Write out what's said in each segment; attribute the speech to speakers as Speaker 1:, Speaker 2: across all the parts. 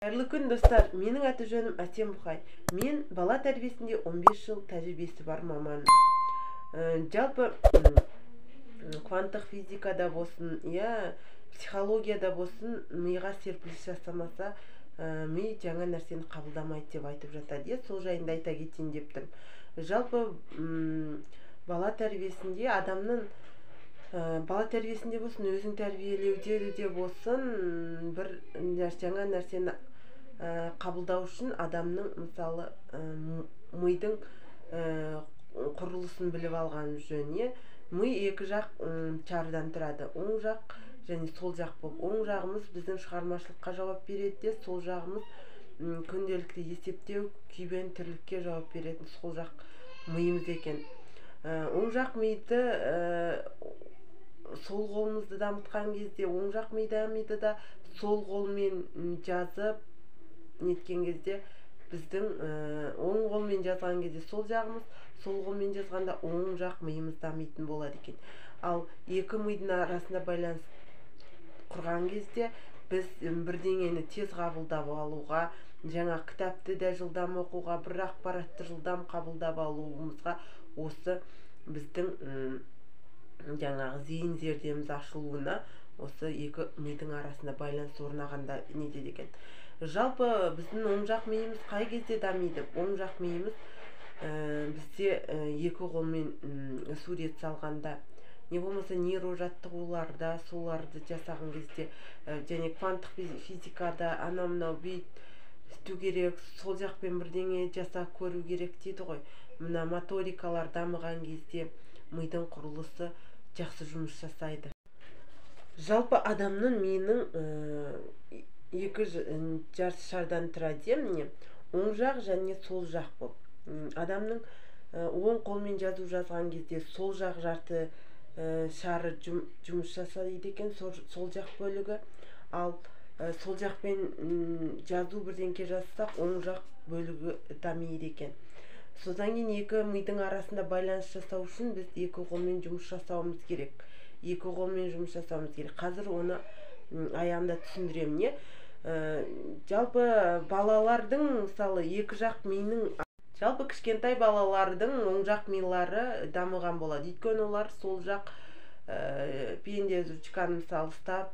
Speaker 1: Қайырлы күн, достар! Менің аты жөнім Әсем Бұқай. Мен бала тәрбиесінде 15 жыл тәжірибесі бар маманмын. Жалпы кванттық физикада болсын, иә, психологияда болсын, миға серпіліс жасамаса, ми жаңа нәрсені қабылдамайды деп айтып жатады, иә. Сол жайында айта кетейін деп тұрмын. Жалпы бала тәрбиесінде адамның бала тәрбиесінде болсын, өзің тәрбиелеуде де болсын, бір жаңа нәрсені қабылдау үшін адамның, мысалы, мидың құрылысын біліп алған жөн, иә. Ми екі жақ шардан тұрады: оң жақ және сол жақ болып. Оң жағымыз біздің шығармашылыққа жауап береді де, сол жағымыз күнделікті есептеу, күйбең тірлікке жауап беретін сол жақ миымыз екен. Оң жақ миды, сол қолымызды дамытқан кезде оң жақ ми дамиды да, сол қолмен жазып неткен кезде біздің оң қолмен жазған кезде сол жағымыз, сол қолмен жазғанда оң жақ миымыз дамитын болады екен. Ал екі мидың арасында байланыс құрған кезде біз бірдеңені тез қабылдап алуға, жаңа кітапты да жылдам оқуға, бір ақпаратты жылдам қабылдап алуымызға, осы біздің жаңағы зейін зердеміз ашылуына осы екі мидың арасында байланыс орнағанда нетеді екен. Жалпы біздің оң жақ миымыз қай кезде дамиды? Оң жақ миымыз бізде екі қолмен сурет салғанда, не болмаса нейрожаттығуларда, соларды жасаған кезде және кванттық физикада анау мынау бүйту керек, сол жақпен бірдеңе жасап көру керек дейді ғой. Мына моторикалар дамыған кезде мидың құрылысы жақсы жұмыс жасайды. Жалпы адамның миының екі жарты шардан тұрады, иә, міне, оң жақ және сол жақ болып. Адамның оң қолмен жазу жазған кезде сол жақ жарты шары жұмыс жасайды екен, сол жақ бөлігі. Ал сол жақпен жазу бірдеңке жазсақ, оң жақ бөлігі дамиды екен. Содан кейін екі мидың арасында байланыс жасау үшін біз екі қолмен жұмыс жасауымыз керек. Екі қолмен жұмыс жасауымыз керек. Қазір оны аяғында түсіндіремін, не. Жалпы балалардың, мысалы, екі жақ миының, жалпы кішкентай балалардың оң жақ милары дамыған болады. Өйткені олар сол жақ пенде ручканы, мысалы, ұстап,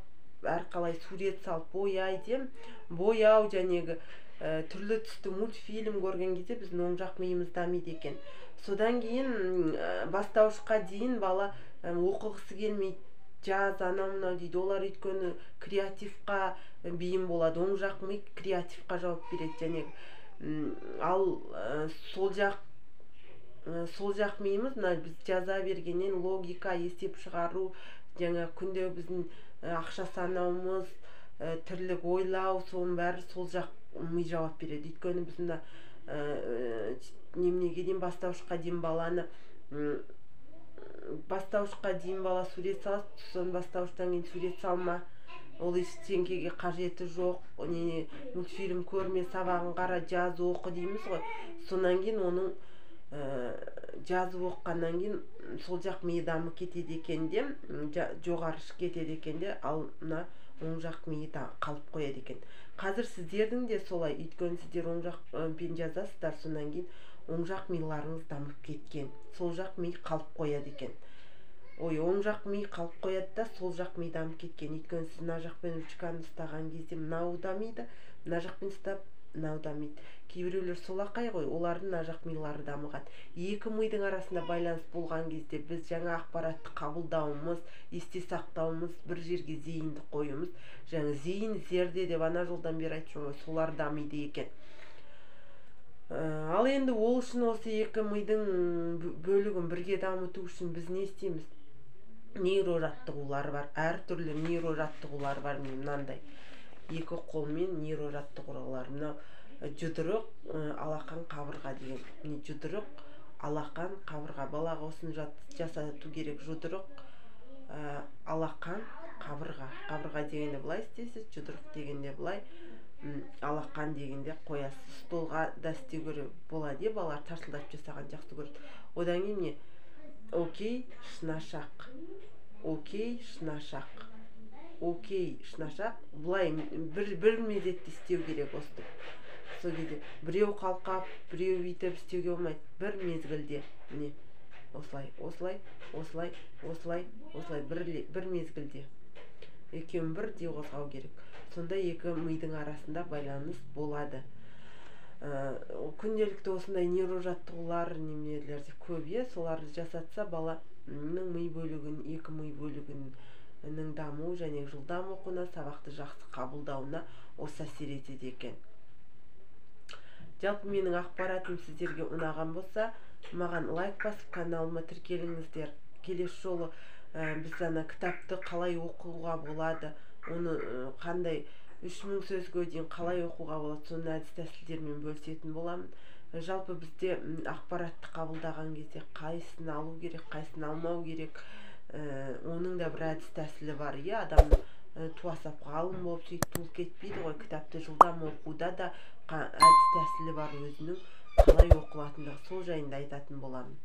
Speaker 1: әрқалай сурет салып бояйды. Бояу жәнегі түрлі түсті мультфильм көрген кезде біздің оң жақ миымыз дамиды екен. Содан кейін бастауышқа дейін бала оқығысы келмейді, жаз, анау мынау дейді. Олар өйткені креативқа бейім болады. Оң жақ ми креативқа жауап береді және ал сол жақ миымыз мына біз жаза бергеннен логика, есеп шығару, жаңа күнде біздің ақша санауымыз, тірлік ойлау, соның бәрі сол жақ ми жауап береді. Өйткені біз мына неменеге дейін, бастауышқа дейін баланы, бастауышқа дейін бала сурет салады, сосын бастауыштан кейін сурет салма, ол ештеңкеге қажеті жоқ, не мультфильм көрме, сабағын қара, жаз, оқы дейміз ғой. Содан кейін оның жазып оқығаннан кейін сол жақ миы дамып кетеді екен де, жоғары шығып кетеді екен де, ал мына оң жақ миы да қалып қояды екен. Қазір сіздердің де солай, өйткені сіздер оң жақпен жазасыздар, содан кейін оң жақ миларыңыз дамып кеткен, сол жақ ми қалып қояды екен. Ой, оң жақ ми қалып қояды да, сол жақ ми дамып кеткен. Өйткені сіз мына жақпен ручканы ұстаған кезде мынау дамиды, мына жақпен ұстап мынау дамиды. Кейбіреулер солақай ғой, олардың мына жақ милары дамыған. Екі мидың арасында байланыс болған кезде біз жаңа ақпаратты қабылдауымыз, есте сақтауымыз, бір жерге зейінді қоюымыз, жаңа зейін, зерде деп ана жолдан бері айтып жүрмін ғой, солар дамиды екен. Ал енді ол үшін, осы екі мидың бөлігін бірге дамыту үшін біз не істейміз? Нейрожаттығулар бар, әртүрлі нейрожаттығулар бар. Міне, мынандай екі қолмен нейрожаттығулар. Мынау жұдырық, алақан, қабырға деген. Міне, жұдырық, алақан, қабырға. Балаға осыны жасату керек: жұдырық, алақан, қабырға. Қабырға дегенде былай істейсіз, жұдырық дегенде былай, алақан дегенде қоясыз. Столға да істеуге болады, иә, балалар тарсылдатып жасаған жақсы көреді. Одан кейін, міне, окей, шынашақ, окей, шынашақ. Окей, шынашақ былай бір мезетте істеу керек осыны. Сол кезде біреу қалқап, біреу бүйтіп істеуге болмайды. Бір мезгілде міне осылай, осылай, осылай, осылай, осылай, бір мезгілде екеуін бірдей қозғау керек. Сонда екі мидың арасында байланыс болады. Күнделікті осындай нейрожаттығулар неменелер көп, иә, соларды жасатса, баланың ми бөлігін, екі ми бөлігінің дамуы және жылдам оқуына, сабақты жақсы қабылдауына осы әсер етеді екен. Жалпы, менің ақпаратым сіздерге ұнаған болса, маған лайк басып, каналыма тіркеліңіздер. Келесі жолы біз ана кітапты қалай оқуға болады, оны қандай 3000 сөзге дейін қалай оқуға болады, соның әдіс тәсілдерімен бөлісетін боламын. Жалпы, бізде ақпаратты қабылдаған кезде қайсысын алу керек, қайсысын алмау керек, оның да бір әдіс тәсілі бар, иә. Адам туа сап ғалым болып сөйтіп туылып кетпейді ғой. Кітапты жылдам оқуда да әдіс тәсілі бар өзінің, қалай оқылатындығы, сол жайында айтатын боламын.